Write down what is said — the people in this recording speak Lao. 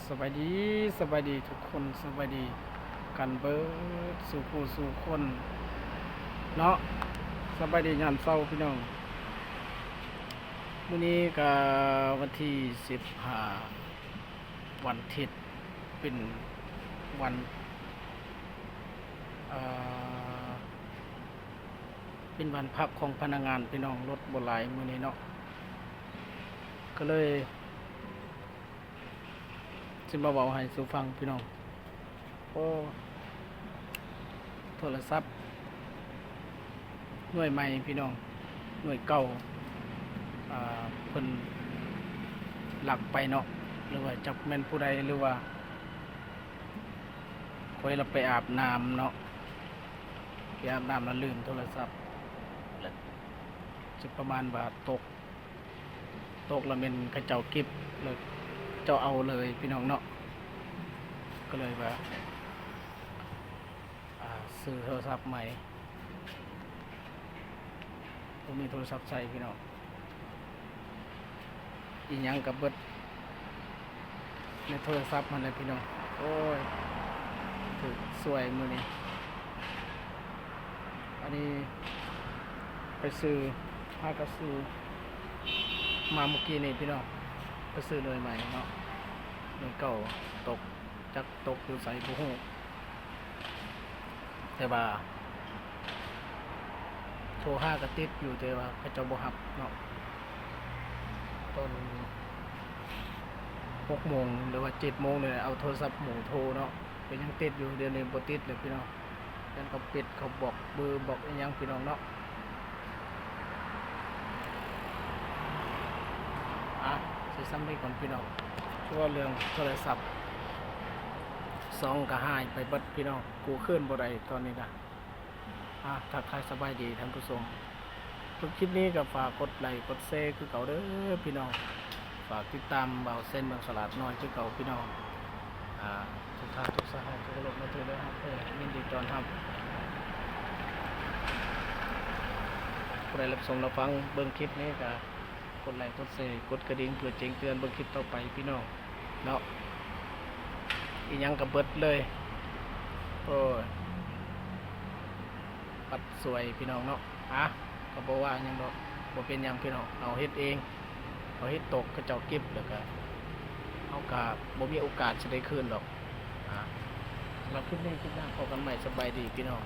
ສະບາຍດີ, ສະບາຍດີທຸກຄົນ, ສະບາຍດີກັນເບິດສູ່ຜູ້ສູ່ຄົນເນາະ. ສະບາຍດີຍາມເຊົ້າພີ່ນ້ອງ. ມື້ນີ້ກະວັນທີສິບຫ້າ ວັນທິດ ເປັນວັນ ເອ່ອ ເປັນວັນພັກຂອງພະນັກງານພີ່ນ້ອງ, ລົດບໍ່ຫຼາຍມື້ນີ້ເນາະ, ກະເລີຍ ຊິມາເວົ້າໃຫ້ສູ່ຟັງພີ່ນ້ອງ. ໂອ້ ໂທລະສັບໜ່ວຍໃໝ່ພີ່ນ້ອງ, ໜ່ວຍເກົ່າ ອ່າ ເພິ່ນລັກໄປເນາະ ຫຼືວ່າຈັກແມ່ນຜູ້ໃດ ຫຼືວ່າຂ້ອຍລະໄປອາບນ້ຳເນາະ, ໄປອາບນ້ຳລະລືມໂທລະສັບ ລະຊິປະມານວ່າຕົກ ຕົກລະແມ່ນເຂົາເຈົ້າເກັບ ລະເຂົາເຈົ້າເອົາເລີຍພີ່ນ້ອງເນາະ. ກະເລີຍວ່າ ອ່າ ຊື້ໂທລະສັບໃໝ່, ບໍ່ມີໂທລະສັບໃຊ້ພີ່ນ້ອງ, ອີ່ຫຍັງກະເບິດໃນໂທລະສັບຫັ້ນແຫຼະພີ່ນ້ອງ. ໂອ້ຍ ຖືກສວຍມື້ນີ້. ອັນນີ້ໄປຊື້ ຫາກະຊື້ມາມື້ກີ້ນີ້ພີ່ນ້ອງ, ໄປຊື້ໜ່ວຍໃໝ່ເນາະ, ໜ່ວຍເກົ່າຕົກ ຈັກຕົກຢູ່ໃສບໍ່ຮູ້, ແຕ່ວ່າໂທຫາກະຕິດຢູ່ ແຕ່ວ່າເຂົາເຈົ້າບໍ່ຮັບເນາະ. ຕອນຫົກໂມງ ຫຼືວ່າເຈັດໂມງນີ້ແຫຼະ ເອົາໂທລະສັບໝູ່ໂທເນາະ, ກະຍັງຕິດຢູ່, ດຽວນີ້ບໍ່ຕິດແລ້ວພີ່ນ້ອງ. ຢ້ານເຂົາປິດ ເຂົາບອກເບີ ບອກອີ່ຫຍັງພີ່ນ້ອງເນາະ. ອ່ະ ຊິສ່ຳນີ້ກ່ອນພີ່ນ້ອງ, ຄືວ່າເລື່ອງໂທລະສັບສອງກະຫາຍໄປເບິດພີ່ນ້ອງ, ກູ້ຄືນບໍ່ໄດ້ຕອນນີ້ນະ. ອ່ະ ທັກທາຍສະບາຍດີທ່ານຜູ້ຊົມ. ເບິ່ງຄລິບນີ້ກະຝາກກົດໄລກົດແຊຄືເກົ່າເດີພີ່ນ້ອງ, ຝາກຕິດຕາມບ່າວແຊນເມືອງສະຫຼາດນ້ອຍຄືເກົ່າພີ່ນ້ອງ. ອ່າ ທຸກທ່ານທຸກສະຫາຍທີ່ເຄົາລົບນັບຖື ແລະ ຮັກແພງ ຍິນດີຕ້ອນຮັບ. ຜູ້ໃດຮັບຊົມຮັບຟັງເບິ່ງຄລິບນີ້ກະກົດໄລກົດແຊ ກົດກະດິ່ງ ເພື່ອແຈ້ງເຕືອນເບິ່ງຄລິບຕໍ່ໄປພີ່ນ້ອງເນາະ. ອີ່ຫຍັງກະເບິດເລີຍ. ໂອ້ຍ ບັດສວຍພີ່ນ້ອງເນາະ. ອ່ະ ກະບໍ່ວ່າຫຍັງດອກ, ບໍ່ເປັນຫຍັງພີ່ນ້ອງ, ເຮົາເຮັດເອງ, ເຮົາເຮັດຕົກ ເຂົາເຈົ້າເກັບ ແລ້ວກະເຮົາກະບໍ່ມີໂອກາດຊິໄດ້ຄືນດອກ. ອ່ະ ສຳລັບຄລິບນີ້ ຄລິບໜ້າພໍ້ກັນໃໝ່. ສະບາຍດີພີ່ນ້ອງ.